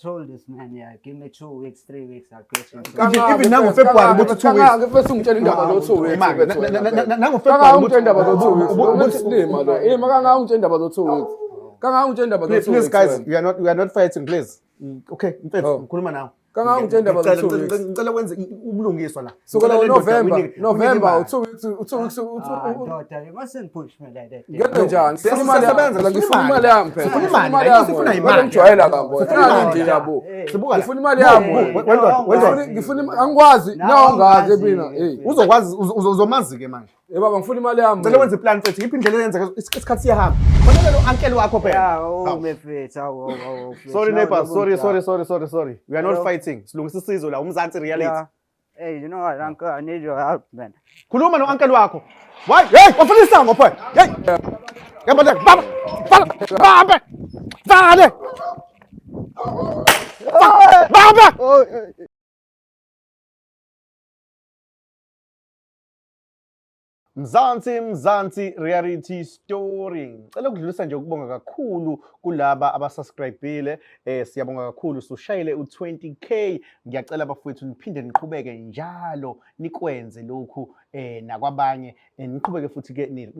told this man, yeah, give me 2 weeks, 3 weeks, I'll get him. Even nango-February ukuthi 2 weeks. Kangaka mfethu ungitshela indaba zo 2 weeks. Imali, mfethu wena, mfethu. nango-February Kangaka ukuthi- ungitshela indaba zo 2 weeks. Ubu- Unesilima lo. Ima kangaka ungitshela indaba zo 2 weeks. Kangaka ungitshela indaba zo 2 Please, weeks. please guys, wena. we are not fighting, please. Okay, mfethu, Oh. ngikhuluma nawe. Kangaka ungitshela indaba zo Ngicela- 2 weeks. Ngicela wenze ubulungiswa la. Sukela Ngicela le ndoda November, uyinike November, imali. 2 weeks, 2 weeks, Ah, ndoda, you mustn't push me like that. Ngenze njani? Ngifuna imali Siyasebenza, yami. sifuna Ngifuna imali. imali yami phela. Sifuna Ngifuna imali, imali la, yami. sifuna wena. imali. Ngijwayela kabi. Sifuna Nani imali. nje yabo. Sibuka la. Ngifuna imali yami. Wendoda, wendoda. Ngifuna angikwazi, Nawe nawe ungazi awungazi. mina. Hey. Uzokwazi uzomazi ke manje. Eh baba ngifuna imali yami. Ngicela wenze plan mfethu, yiphi indlela eyenzeka isikhathi siyahamba. Fonela lo uncle wakho phela. Yeah, oh, mfethu, awu, awu, awu, mfethu. Sorry Nawe neighbor, lobu sorry, njalo. sorry, sorry, sorry, sorry. We are not Hello? fighting. Silungisa isizwe la, uMzansi reality. Yeah. Hey, you know what, uncle, I need your help, man. Khuluma no uncle wakho. Why? Hey, wafuna isango phela. Hey. Yabona baba. Baba. Baba. Baba. Baba. Mzansi, Mzansi reality story. Ngicela ukudlulisa nje ukubonga kakhulu kulaba abasubscribile. Siyabonga kakhulu, sushayile u20K. Ngiyacela bafowethu niphinde niqhubeke njalo nikwenze lokhu nakwabanye, niqhubeke futhi ke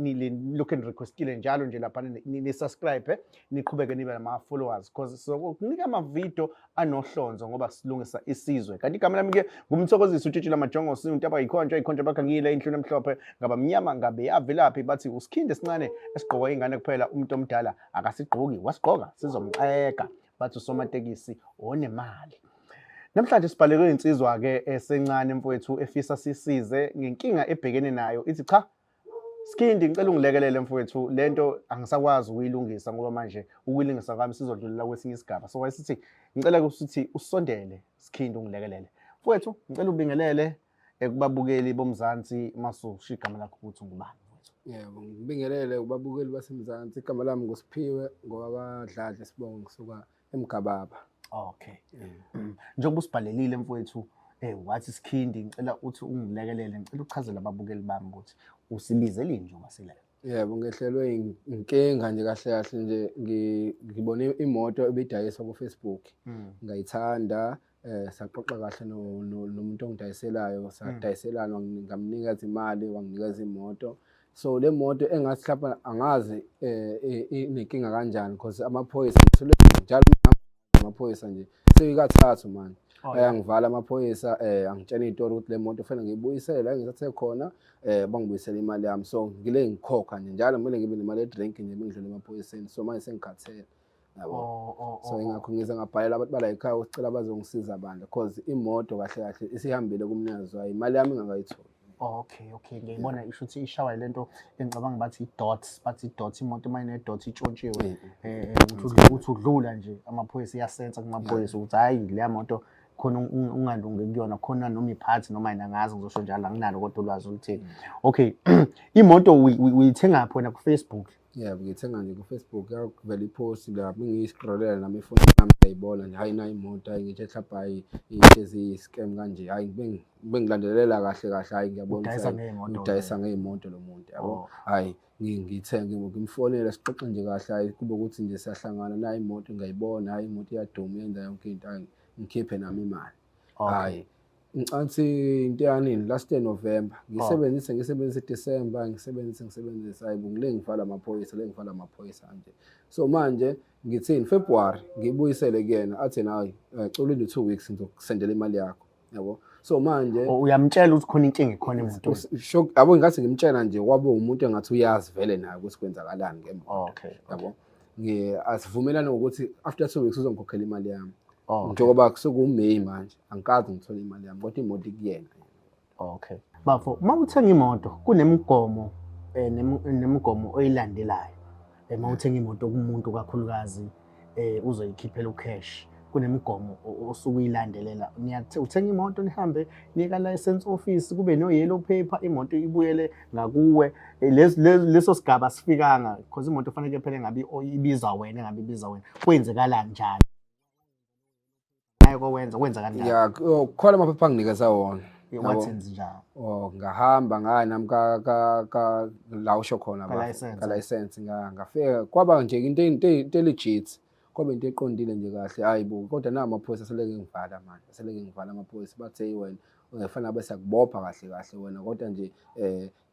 lokhu enirequestile njalo nje lapha, ni subscribe, niqhubeke nibe nama followers because sokunika ama video anohlonzo ngoba silungisa isizwe. Kanti igama lami ke nguMthokozisi uTshitshi Lamajongo, untaba yikhontsha ikhontsha bakhangile inhlunu emhlophe ngaba mnyama ngabe yavelaphi, bathi usikhindi esincane esigqokwa ingane kuphela, umuntu omdala akasigqoki, wasigqoka sizomxeka, bathi usomatekisi onemali. Namhlanje sibhalelwe insizwa ke esencane mfowethu efisa sisize ngenkinga ebhekene nayo. Ithi cha Skhindi, ngicela ungilekelele mfowethu, lento angisakwazi ukuyilungisa ngoba manje ukuyilungisa kwami sizodlulela kwesinye isigaba. So wayesithi ngicela ukuthi usondele Skhindi ungilekelele. Mfowethu, ngicela ubingelele ekubabukeli boMzansi masusho igama lakho ukuthi ungubani mfowethu. Yebo, ngibingelele kubabukeli baseMzansi. Igama lami nguSiphiwe ngowakwaDladla, sibongo ngisuka eMgababa. Okay. Njengoba usibhalelile mfowethu, wathi Skhindi ngicela uthi ungilekelele, ngicela uchazele ababukeli bami ukuthi usibizele nje wasila. Yebo, ngehlelwe inkinga nje kahle kahle nje, ngibone imoto ebidayiswa ku-Facebook. Ngayithanda, saxoxa kahle nomuntu ongidayiselayo, sadayiselana, ngamnikeza imali, wanginikeza imoto. So le moto engathi mhlawumbe angazi inenkinga kanjani because amaphoyisa ngithule njalo amaphoyisa nje sekathathu manje. Ayangivala amaphoyisa, angitshela izitori ukuthi le moto kufanele ngiyibuyisele la engithathe khona, bangibuyisele imali yami. So ngile ngikhokha nje njalo, kumele ngibe nemali ye-drink nje bengidlule emaphoyiseni. So manje sengikhathele yabo. So ingakho ngize ngabhalela abantu bala ekhaya ukuthi bazongisiza bandla because imoto kahle kahle isihambile kumnikazi wayo, imali yami ingakayitholi. Okay, ngiyayibona, isho ukuthi ishawa lento engicabanga bathi i-dots, bathi i-dots, imoto uma ine-dot itshontshiwe. Uthi udlula nje amaphoyisa iyasensa kumaphoyisa ukuthi hayi leya moto khona ungalungi kuyona, khona noma iphathi noma yena angazi, ngizosho njalo anginalo kodwa ulwazi olutheni. Okay, imoto uyithengaphi wena ku-Facebook? Yebo, ngiyithenga nje ku-Facebook, yakuvela i-post lapho ngiyi-scrollela nami ifoni yami ngiyayibona nje, hayi nayi imoto, hayi ngithi mhlawumbe hayi into eziyi-scam kanje, hayi bengilandelela kahle kahle, hayi ngiyabona ukuthi Udayisa hayi, ngey'moto udayisa ngey'moto lo muntu yabo. Hayi ngiyithenge, ngimfonele sixoxe nje kahle, hayi kube ukuthi nje siyahlangana, nayi imoto ngiyayibona, hayi imoto iyaduma yenza yonke into, hayi ngikhiphe nami imali. Hayi ngicansi into yanini last year November, ngisebenzise December, ngisebenzise hayi bo ngile ngivala amaphoyisa, le ngivala amaphoyisa nje. So manje ngithini February ngibuyisele kuyena, athi hayi cela ulinde 2 weeks ngizokusendela imali yakho yabo. So manje Uyamtshela ukuthi khona inkinga ekhona emotweni. Sho yabo, ngathi ngimtshela nje kwabe umuntu engathi uyazi vele naye ukuthi kwenzakalani ngemoto. Yabo, asivumelane ngokuthi after 2 weeks uzongikhokhela imali yami. Njengoba sekuMay manje angikaze ngithole imali yami kodwa imoto ikuyena. Okay. Bafo, uma uthenga imoto kunemigomo nemigomo oyilandelayo. Uma uthenga imoto kumuntu kakhulukazi uzoyikhiphela ucash, kunemigomo osuke uyilandelela. Uthenga imoto nihambe niye ka license office, kube no yellow paper, imoto ibuyele ngakuwe. Leso sigaba sifikanga because imoto kufanele phela ngabe ibiza wena, ngabe ibiza wena. Kwenzekala njani? Naye kowenza kwenza kanjani? Ya, khona amaphepha anginikeza wona. Wathenza njalo. Oh, ngahamba ngaya nami ka la usho khona Ka ba license. ka license, ngafika kwaba nje into legit. Kwaba into eqondile nje kahle, hayi bo, kodwa nawo amaphoyisa aseleke ngivala manje, aseleke ngivala amaphoyisa, bathe "Hey, wena ungefana bese akubopha kahle kahle wena, kodwa nje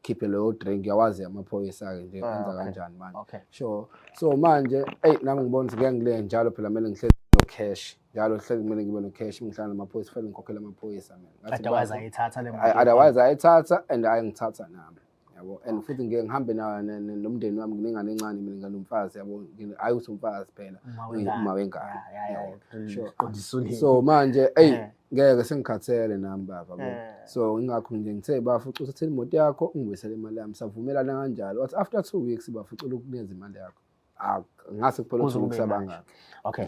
khiphe leyo drink." Yawazi amaphoyisa-ke nje Ah, enza okay. kanjani manje. Okay. Sure, so manje eyi nami ngibona ukuthi ngeke ngile njalo phela, kumele ngihlezi no-cash njalo, hlezi kumele ngibe no-cash, ngihlala namaphoyisa, kufanele ngikhokhele amaphoyisa mina. Ngathi, Otherwise "Baba, ayithatha le Ayi, moto. otherwise ayithatha and ayangithatha nami, yabo, and futhi ngike ngihambe nomndeni wami, nginengane encane mina, nginomfazi, yabo, hhayi ukuthi umfazi phela, Uma wengane. Uma wengane. Ya. Sure. Qondisa ulimi. So manje eyi ngeke, sengikhathele nami baba, yabo. So ingakho nje ngithe, "Bafo, ucela uthathe imoto yakho, ungibuyisele imali yami." Savumelana kanjalo, wathi after 2 weeks, bafo, ucela ukunikeza imali yakho. Ah, ngase kuphela Kuze 2 weeks kube manje. abangaki. Okay.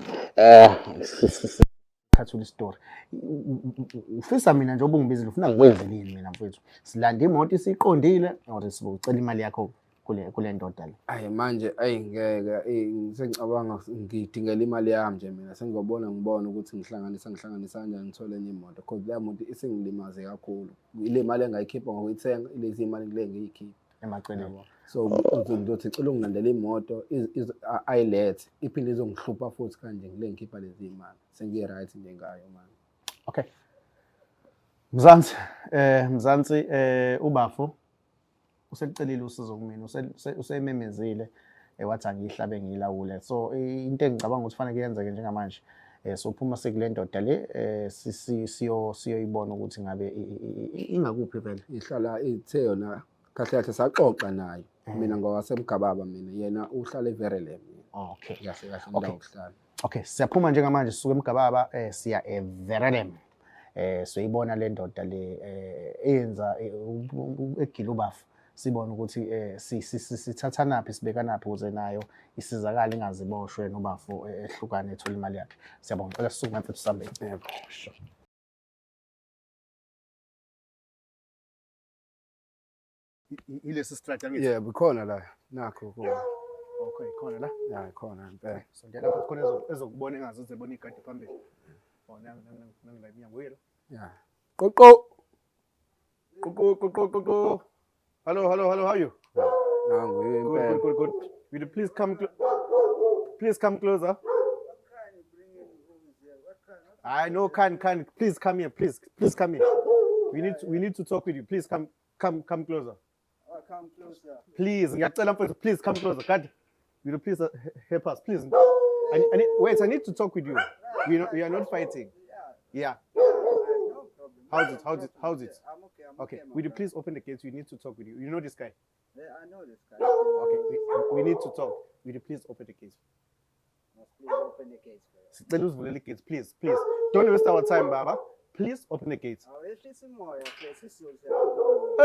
Khathula isitori. Ufisa mina njengoba ungibizile, ufuna ngikwenzeleni mina mfethu? Silanda imoto isiqondile or sibucela imali yakho kule ndoda le? Ayi manje, ayi ngeke, sengicabanga ngidingela imali yami nje mina, sengizobona ngibone ukuthi ngihlanganisa kanjani ngithole enye imoto, because leya moto isingilimaze kakhulu. Ile mali engayikhipha ngokuyithenga, ilezi imali ngile ngiyikhipha Emaceleni. yabo. So ngizothi cela ungilandele imoto ayilethe, iphinde izongihlupha futhi kanje ngile ngikhipha lezi imali, sengiyi-right nje ngayo manje. Okay. Mzansi, Mzansi, ubafo uselicelile usizo kumina, usememezile, wathi angiyihlabe ngiyilawule. So into engicabanga ukuthi fanele kuyenzeke njengamanje, sophuma sekule ndoda le, siyoyibona ukuthi ngabe ingakuphi vele. Ihlala ithe yona kahle kahle, saxoxa nayo, mina ngowasemgababa mina, yena uhlala eVerelem. Kahle kahle indawo yokuhlala. Okay, siyaphuma njengamanje, sisuka eMgababa, siya eVerelem. Soyibona le ndoda le eyenza egila ubafu. Sibone ukuthi sithathanaphi, sibekanaphi ukuze nayo isizakale, ingaziboshwe nobafu, ehlukane, ethole imali yakhe. Siyabonga, ngicela sisukume mfethu sihambe. Yebo. Sure. Ilesi strata ngithi. Yebo, ikhona la, nakho khona. Okay, khona la. Ya, ikhona impela. Sondela lapho khona ezokubona, engazuze ebona igadi phambili. Oh, nangu nangu nangu nangu la emnyango uyelo. Ya, qoqo. Kuku kuku kuku. Hello, hello, hello, how are you? Nangu Good, impela. good, good, good. Will you please come closer? I know, can please come here, please, please come here. We need to talk with you. Please come, come, come closer. Come closer. Please, ngiyacela mfethu, please come closer. God, will you please help us, please? Wait, I need to talk with you. We are not fighting. Yeah. No problem. How's it? How's it? How's it? I'm okay. I'm Okay. okay, my Will you brother. please open the gates? We need to talk with you. You know this guy. Yeah, I know this guy. Okay. We need to talk. Will you please open the gates? Must please open the gates for you. Sicela usivulele i-gates, please, please. Don't waste our time, Baba. Please open the gates. Awehlisa umoya, please. isiZulu Eh. siyakhuluma.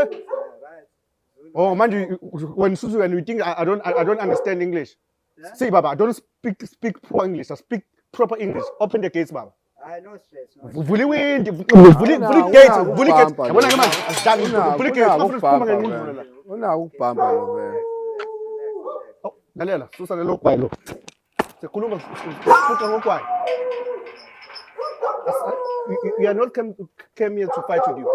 Right. Zulu. Oh, man, when Suzu and you think I don't understand English. Yeah? See, Baba, I don't speak poor English. I speak proper English. Open the gates, Baba. Hayi, no stress. No stress. Vula iwindi, vula vula i-gate, vula i-gate. Unako Yabona ke manje, asidlali, vula i-gate. Unako Ungafuni ukuphuma ukubhampa ngenqindvulo la. vele. Unako ukubhampa lo vele. Relax, relax. Oh, lalela, susa lelo gwayi lo. Sikhuluma fuqa ngogwayi. We are not came here to fight with you.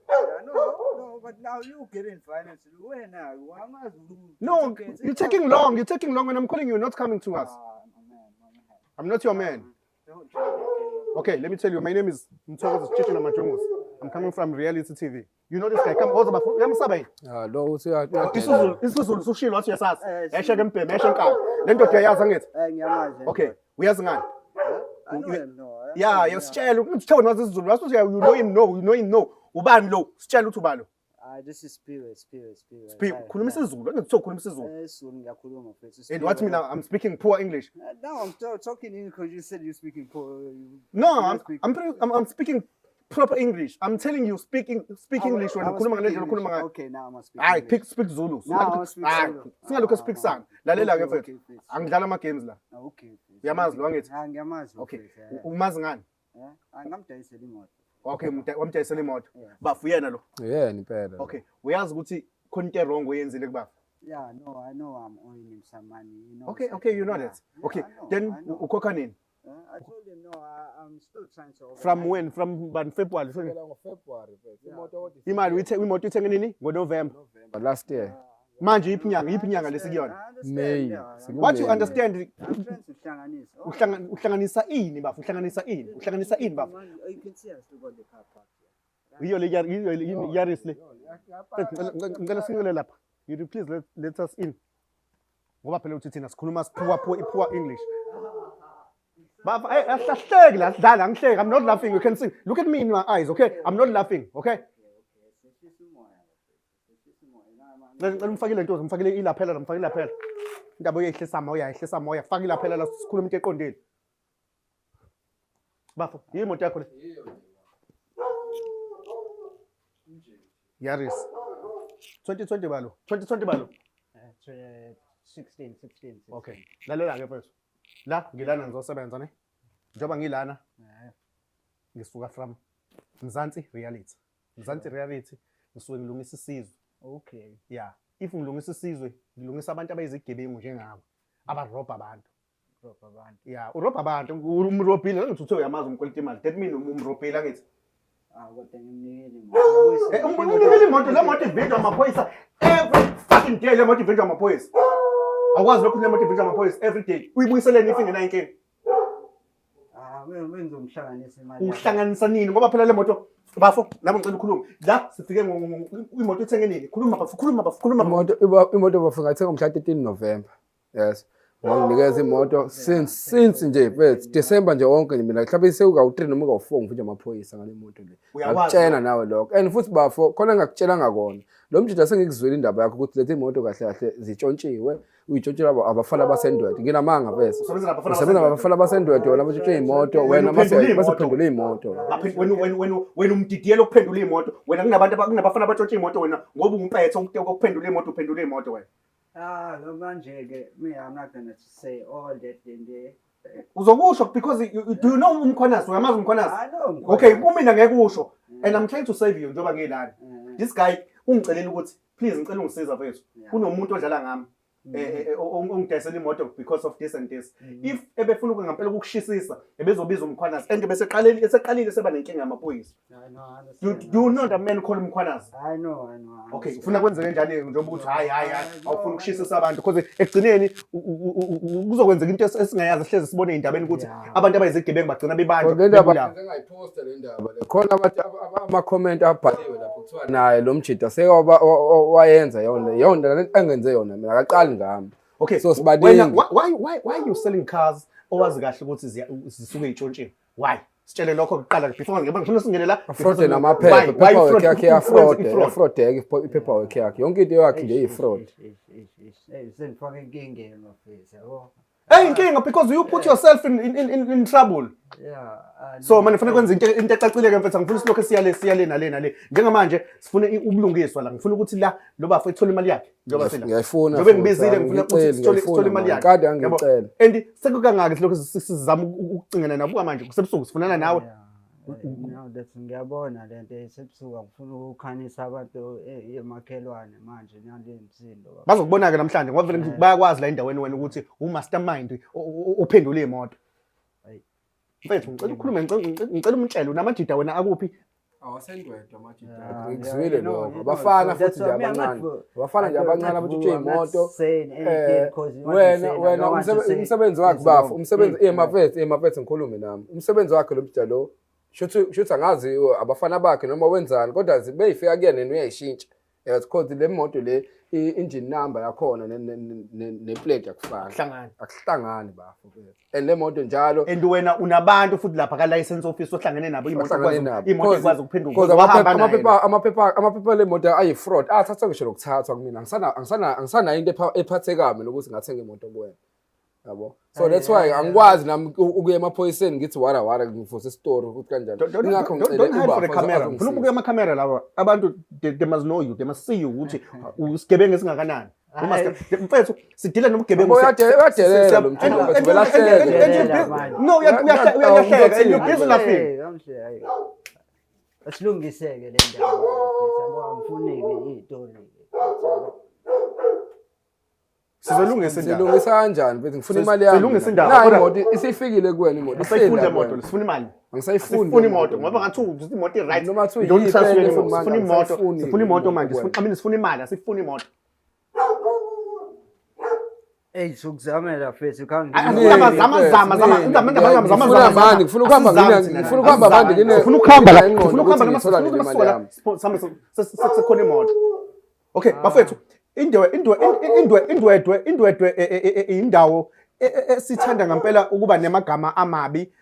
Yeah, no, but now you getting violent. Wena, angazi. No, It's okay, it's you're okay. taking long. You're taking long. When I'm calling you, you're not coming to us. Ah, my man, my man. I'm not your man. Don't try to Okay, let me tell you. My name is Mthokozo Chichina Majongosi. I'm coming from Reality TV. You know this guy. Come, woza bafo. Uyamsaba yini? Ah, lo uthi isiZulu, isiZulu sushilo wathi uyasazi. Eh, Eshe ke mbheme, eshe nkabi. Le ndoda uyayazi angithi? Eh, ngiyamazi. Okay, uyazi ngani? I know him, no. I Yeah, know him. yasitshela ukuthi wena wazi isiZulu. Wathi you know him, no, you know him, no. Ubani lo? Sitshela ukuthi ubani lo. Ah, this is Spiwe, Spiwe, Spiwe. Speak, khuluma isiZulu. Angithi khuluma isiZulu. Eh, isiZulu ngiyakhuluma mfethu. And what mina, I'm speaking poor English. No, I'm still talking English because you said you're speaking poor. No, You're speaking- I'm speaking proper English. I'm telling you, speak English I wena was ukhuluma ngale speaking ndlela ukhuluma English. ngayo. Okay, now I'm speaking Hayi, English. speak Zulu. Now I speak Hayi, Zulu. singalokho speak-sana. Lalela ke Okay, mfethu. okay, mfethu. Angidlala ama games la. Ah, okay, mfethu. Uyamazi lo angithi? Ah, ngiyamazi lo Okay. mfethu, eh. Umazi ngani? Eh, ah, ngamdayisela imoto. Okay, wamdayisela imoto. Yeah. Bafu yena lo. Yena impela. Okay, uyazi ukuthi khona into wrong oyenzile kubafu. Yeah, no, I know I'm owing him some money. You know, Okay, it's like- okay, you know yeah, that. yeah, Okay, I know, then I know. ukhokha nini? I told him no, I'm still trying to From organize. when? From ban February. Phela ngo-February mfethu. Imoto kodwa Imali uyithe imoto uyithenge nini? NgoNovember. November last year. Manje yiphi inyanga, yiphi inyanga lesikuyona? May. What you understand? I'm trying to hlanganisa. Oh, Uhlanganisa ini bafo? Uhlanganisa ini? Uhlanganisa ini bafo? You can see I still got the car parked here. Yiyo le yiyo le Yaris le. Ngicela singele lapha. You please let us in. Ngoba phela uthi thina sikhuluma siphuwa poor poor English. Bafo, hey, ahlahleki la sidlala angihleki. I'm not laughing. You can see. Look at me in my eyes, okay? I'm not laughing, okay? Sehlisa umoya. Sehlisa umoya. Ngicela umfakele into, umfakele ilaphela, umfakele ilaphela. Indaba uyayihlisa moya, ayihlisa moya. Faka ilaphela la sikhuluma into eqondile. Bafo, yimoto yakho le. Yaris. 2020 balo. 2020 balo. 16, 16. Okay. Lalela ke mfethu. La ngilana ngizosebenza ne. Njengoba ngilana ngisuka from Mzansi Reality. Mzansi Reality ngisuke ngilungisa isizwe. Okay. Yeah. If ngilungisa isizwe, ngilungisa abantu abayizigebengu njengawe. Abarobha abantu. Drop abantu. Yeah, urobha abantu, umrobhile, angithi uthe uyamazi umkweleta imali. That mean umrobhile angithi. Ah, kodwa ngimnikele imoto. Eh, umnikele imoto, le moto ivinjwa amaphoyisa every fucking day, le moto ivinjwa amaphoyisa. Awukwazi lokhu le moto ivinjwa amaphoyisa every day. Uyibuyiseleni if ingenayo inkinga? Ah, bengizomhlanganisa imali. Uhlanganisa nini? Ngoba phela le moto bafo, nami ngicela ukhulume. La sifike imoto ithenge nini? Khuluma bafo, khuluma bafo, khuluma bafo. Imoto bafo ngayithenga ngomhla 13 November. Yes. Wanginikeza imoto since nje mfethu December nje wonke nje mina mhlawumbe sekukawu-3 noma kawu-4 ngivinjwa amaphoyisa ngale moto le. Uyakwazi. Ngakutshela nawe lokho. And futhi bafo khona engakutshelanga kona. Lo mjida sengikuzwile indaba yakho ukuthi lezi moto kahle kahle zitshontshiwe, uyitshontshela abafana baseNdwedwe. Nginamanga mfethu. Usebenza nabafana Usebenza nabafana baseNdwedwe wena batshontshe imoto wena Wena uphendula mase imoto. uphendula imoto. Wena umdidiyela ukuphendula imoto. Wena kunabantu kunabafana abatshontsha imoto wena ngoba umpethe ukuphendula imoto, uphendula imoto wena. Ah, lo manje ke me I'm not gonna say all that in there. Uzokusho because do you know uMkhwanazi? Uyamazi uMkhwanazi? I know. Okay, kumina ngeke usho. And I'm trying to save you njengoba ngilana. This guy ungicelele ukuthi please ngicela ungisiza mfethu. Kunomuntu odlala ngami. Ongidayisela imoto because of this and this. If ebefuna ngampela ukukushisisa, ebezobiza uMkhwanazi and bese eqalile eseqalile seba nenkinga yamaphoyisa. I know, I Do you know that man called uMkhwanazi? I know, I know. I Okay, understand. ufuna kwenzeke njani njengoba ukuthi hayi hayi hayi awufuni ukushisisa abantu because ekugcineni kuzokwenzeka into esingayazi hlezi sibone ey'ndabeni ukuthi abantu abayizigebengu bagcina bebanjwa Le ndaba bebulawa. engayiphosta le ndaba le. Khona abantu ama-comment abhaliwe lapho kuthiwa naye lo mjida seke wayenza yona yona le engenze yona mina akaqali ngami. Okay. So sibaningi. Wena, why you selling cars owazi kahle ukuthi zisuke y'tshontshiwe? Why? Sitshele lokho kuqala before ngibe ngifuna singene la. Fraud namaphepha, Why paperwork fraud? yakhe iyafraud, Wenza i-fraud? iyafraudeka i-paperwork yakhe. Yonke into yakhe nje iyi-fraud. Hey, sengifake inkingeni mafethu, yabo. Hey inkinga because you put yourself in trouble. Yeah. So manje ngifuna kwenza into ecacile ke mfethu, angifuni silokho siyale siyale nale nale. Njengamanje sifuna ubulungiswa la. Ngifuna ukuthi la lo bafo ethole imali yakhe njengoba sila. Ngiyayifuna. Njengoba ngibizile ngifuna ukuthi Ngiyicela, sithole imali ngiyayifuna, yakhe. Kade Yabo. angicela. And sekukangaki silokho sizama ukucingana nabo buka manje kusebusuku sifunana nawe. No, that's ngiyabona lento esebusuku ngifuna ukukhanisa abantu emakhelwane manje nale msindo. Bazokubona ke namhlanje ngoba vele bayakwazi la endaweni wena ukuthi u-mastermind ophendula imoto. Hayi. Mfethu ngicela ukhulume ngicela umtshele unamajida wena akuphi? Awasendwedwe amajida. Yeah, Ngikuzwile yeah, you know, lokho. you know, Abafana so futhi that's nje why me, I'm not abancane. Abafana nje abancane abatshontshe imoto. Wena wena umsebenzi wakhe bafo, umsebenzi emafethu emafethu ngikhulume nami. Umsebenzi wakhe lo mjida lo shuthi angazi abafana bakhe noma wenzani kodwa beyifika kuyena yena uyayishintsha. Yes, because le moto le i-engine number yakhona ne-plate akufani. Hlangana. Akuhlangani bafo. And le moto njalo And wena unabantu futhi lapha ka license office ohlangene nabo imoto Ohlangene ikwazi nabo. imoto ikwazi ukuphenduka. Because Wahamba naye. amaphepha le moto ayi-fraud athathwa ngisho nokuthathwa kumina angisanayo into ephathekayo mina ukuthi ngathenga imoto kuwena yabo. So that's why angikwazi nami ukuya emaphoyiseni ngithi wara wara ngifuse isitori ukuthi kanjani. Ingakho ngicele Don't hide for the ubafo camera. Ngifuna azongisiza. ukubuka amakhamera lawa. Abantu they must know you, they must see you ukuthi usigebengu esingakanani. Mfethu sidila nobugebengu. Yabo, uyadelela lo mjida, mfethu, vele ahleke. No, uyahleka and you're busy laughing. Asilungiseke le ndaba. Yabo, angifuneki iy'tori. Sizolungisa indaba. Silungisa kanjani mfethu ngifuna imali yami. Silungisa mina. indaba, Nayi kodwa- imoto isifikile kuwena imoto. Asayifuni ihleli le la moto, kuwena. sifuna imali. Angisayifuni Sifuna imoto ngoba ngathi uthi imoto i-right. Noma kuthiwa Don't yiphi trust you enye anymore. futhi Sifuna manje imoto, angisayifuni sifuna imoto imoto manje. kuwena. Sifuna I mean sifuna imali, asifuni imoto. Ey sukuzamela mfethu khange. Zama zama zama zama zama zama zama Ngifuna manje, ngifuna ukuhamba ngifuna ukuhamba manje ngine Ngifuna ukuhamba la, ngifuna ukuhamba noma sifuna la. Sekukhona imoto. Okay, bafethu, indwe indwe indwe indwedwe indwedwe indawo esithanda ngempela ukuba nemagama amabi.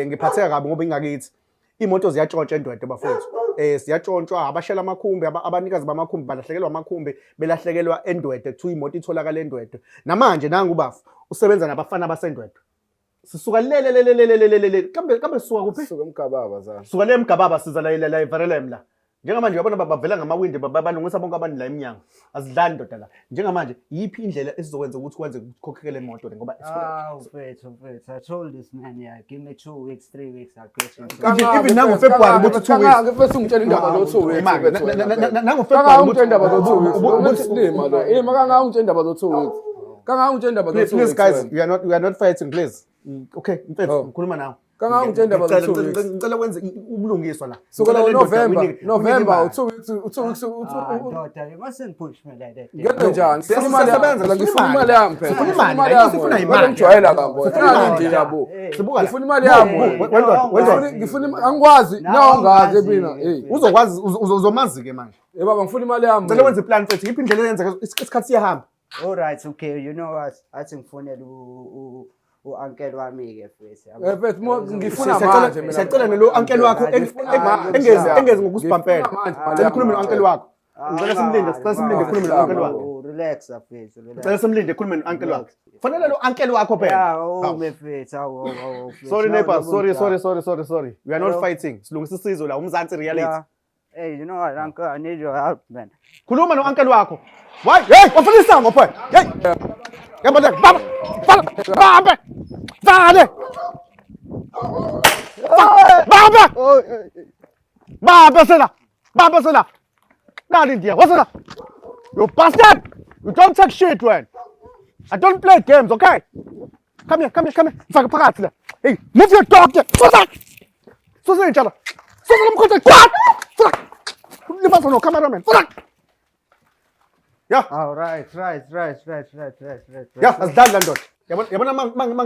Ngiphatheka kabi ngoba ingakithi. Imoto ziyatshontsha endwedwe bafethu. Siyatshontshwa abashela amakhumbi, abanikazi bamakhumbi balahlekelwa amakhumbi, belahlekelwa endwedwe, kuthiwa imoto itholakala endwedwe. Namanje nangu bafu usebenza nabafana basendwedwe. Sisuka le le le le le le le le kambe kambe sisuka kuphi? Suka emgababa za. Suka le emgababa siza la la la eVerelem la. Njengamanje uyabona bavela ngamawindi balungisa bonke abantu la eminyango. Azidlali ndoda la. Njengamanje yiphi indlela esizokwenza ukuthi kwenze kukhokhekele imoto le ngoba Ah, mfethu mfethu, I told this man, yeah, give me 2 weeks, 3 weeks, I'll get you. Even nango February ukuthi 2 weeks. Kangaka mfethu ungitshela indaba zo 2 weeks. Nango February ungitshela indaba zo 2 weeks. Unesilima lo. Eh makangaka ungitshela indaba zo 2 weeks. Kangaka ungitshela indaba zo 2 weeks. Please guys, we are not fighting, please. Okay, mfethu ngikhuluma nawe. Kangaka ungitshela indaba zo 2 weeks. Ngicela wenze ubulungiswa la. Sukela ngoNovember, November 2 weeks, 2 weeks, Ndoda, you mustn't push me like that. Ngenze njani? Siyasebenza la, ngifuna imali yami phela. Sifuna imali, sifuna imali. Ngijwayela kabi. Sifuna yabo. Ngifuna imali yami. Wendoda, wendoda. Ngifuna angikwazi, nawe angazi mina. Hey. Uzokwazi, uzomazi ke manje. Eh baba ngifuna imali yami. Ngicela wenze plan mfethu. Yiphi indlela eyenzeka isikhathi siyahamba. All right, okay, you know what? Athi ngifonele u-uncle wami-ke mfethu. Eh mfethu ngifuna manje mina. Siyacela nalo uncle wakho engezi ngokusibhampela. Ngicela ukhulume no-uncle wakho. Ngicela simlinde, sicela simlinde khulume no-uncle wakho. Relax mfethu, relax. Ngicela simlinde khulume no-uncle wakho. Fanele lo uncle wakho phela. Yeah, oh mfethu, awu awu. Sorry neighbor, sorry sorry sorry sorry sorry. We are not fighting. Silungisa isizwe la uMzansi reality. Hey, you know what, uncle, I need your help, man. Khuluma no-uncle wakho. Why? Hey, wafuna isango phela. Hey. Yabona baba. Baba. Baba. Baba. Baba sela. Baba sela. Nali ndiya. Wasela. You bastard. You don't take shit, man. I don't play games, okay? Come here, come here, come here. Mfake phakathi la. Hey, move your dog here. Susa. Susa intshala. Susa lomkhonto. Kwat. Susa. Limaza no cameraman. Susa. Yeah. Oh, right, right, right, right, right, right, right. Yeah, asidlali la ndoda. Yabona yabona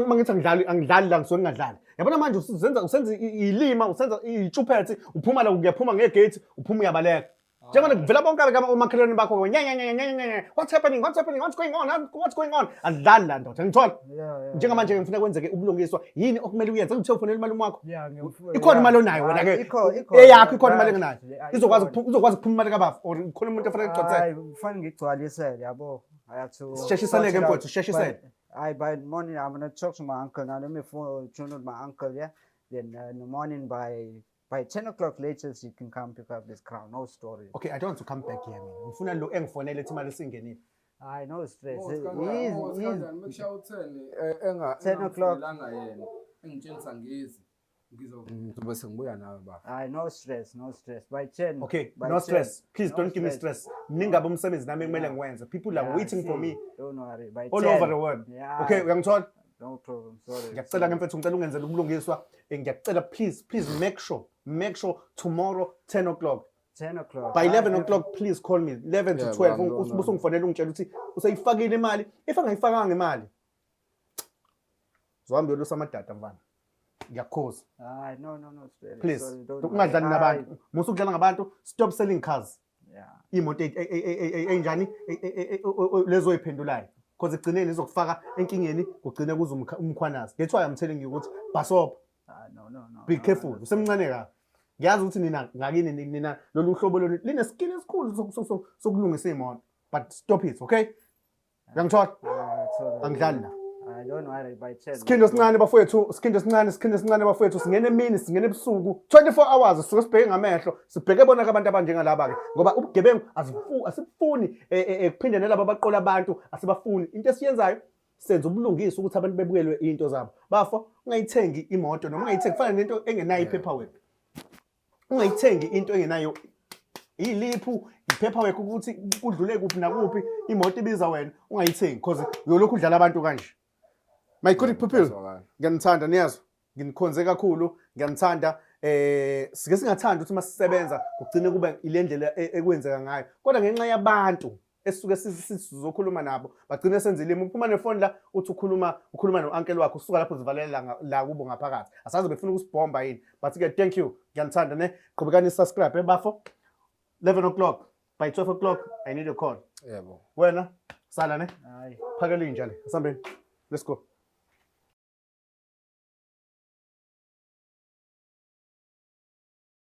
mangithi angidlali angidlali la ngisuke ngingadlali. Yabona manje usenza usenza ilima, usenza itshuphethe, uphuma la uyaphuma ngegate, uphuma uyabaleka. Njengoba kuvela bonke omakhelwane bakho nya nya nya nya nya, what's happening, what's happening, what's going on, what's going on? Adlali la ndoda, ngithola. Njengamanje ngifuna kwenzeke ubulungiswa, yini okumele uyenze? Ngithe ufonela imali wakho. Ikhona imali onayo wena ke. Eyakho ikhona imali engenayo. Izokwazi izokwazi ukuphuma imali kabafu or khona umuntu ofanele kugcwalisele. Hayi, kufanele ngigcwalisele yabo. I have to. Sisheshiseleke mfowethu, sisheshisele. I by morning I'm gonna talk to my uncle now. Let me phone to my uncle, yeah. Then in the morning by 10 o'clock latest you can come pick up this crown. No story. Okay, I don't want to come back here mina. Ngifuna lo engifonele ethi imali isingenile. I no stress. Enga 10 o'clock. Yena engitshelisa ngizi ngizobe sengibuya nawe baba. I no stress, no stress. By 10. Okay, by no 10. stress. Please No don't give me stress. stress. Mningi umsebenzi nami ekumele ngiwenze. People are Yeah, waiting for see, me Don't worry. By all 10. over the world. Yeah. Okay, uyangithola? No problem. Sorry. Ngiyacela ke mfethu, ngicela ungenzele ubulungiswa. Ngiyacela please, please make sure tomorrow 10 o'clock. 10 o'clock. By 11 o'clock please call me. 11 to Yeah, 12. bro, no. Usungifonela ungitshela ukuthi usayifakile imali. If angayifakanga imali. Zohambe uyolusa amadada mfana. Ngiyakukhuza. Hayi, no no no stress. Please. Sorry, don't worry. Ungadlali nabantu. Musa ukudlala ngabantu. Stop selling cars. Yeah. Imoto enjani lezo oyiphendulayo. Because ekugcineni izokufaka enkingeni, kugcine kuze umkhwanazi. That's why I'm telling you ukuthi basop. Ah, no no no. Be no, careful. no. Usemncane kabi. Ngiyazi ukuthi nina ngakini nina lolu hlobo lolu line skill esikhulu sokulungisa imoto. But stop it, okay? Uyangithola? Ah, sorry. Angidlali la. Ah, don't worry by 10. Sikhindi esincane bafowethu, sikhindi esincane, sikhindi esincane bafowethu, singena emini, singena ebusuku, 24 hours sisuke sibheke ngamehlo, sibheke bona ke abantu abanjengalaba ke, ngoba ubugebengu asibufuni, kuphinde nalabo abaqola abantu asibafuni. Into esiyenzayo senza ubulungiswa ukuthi abantu bebuyelwe into zabo. Bafo, ungayithengi imoto noma ungayithengi, kufana nento engenayo ipaperwork. Ungayithengi into engenayo iliphu, ipaperwork ukuthi kudlule kuphi nakuphi, imoto ibiza wena, ungayithengi because uyolokhu udlala abantu kanje. My good people, ngiyanithanda, niyazwa, nginikhonze kakhulu, ngiyanithanda. Sike singathanda ukuthi masisebenza kugcine kuba ile ndlela ekwenzeka ngayo, kodwa ngenxa yabantu Esisuke sizokhuluma nabo bagcine senza ilimi. Uphuma nefoni la, uthi ukhuluma no-uncle wakho, usuka lapho uzivalela la kubo ngaphakathi. Asazi befuna ukusibhomba yini, but-ke thank you, ngiyanithanda ne. Qhubekani subscribe, bafo. 11 o'clock, by 12 o'clock I need a call. Yebo. Wena sala ne. Hayi. Phakela inja le, asambeni, let's go.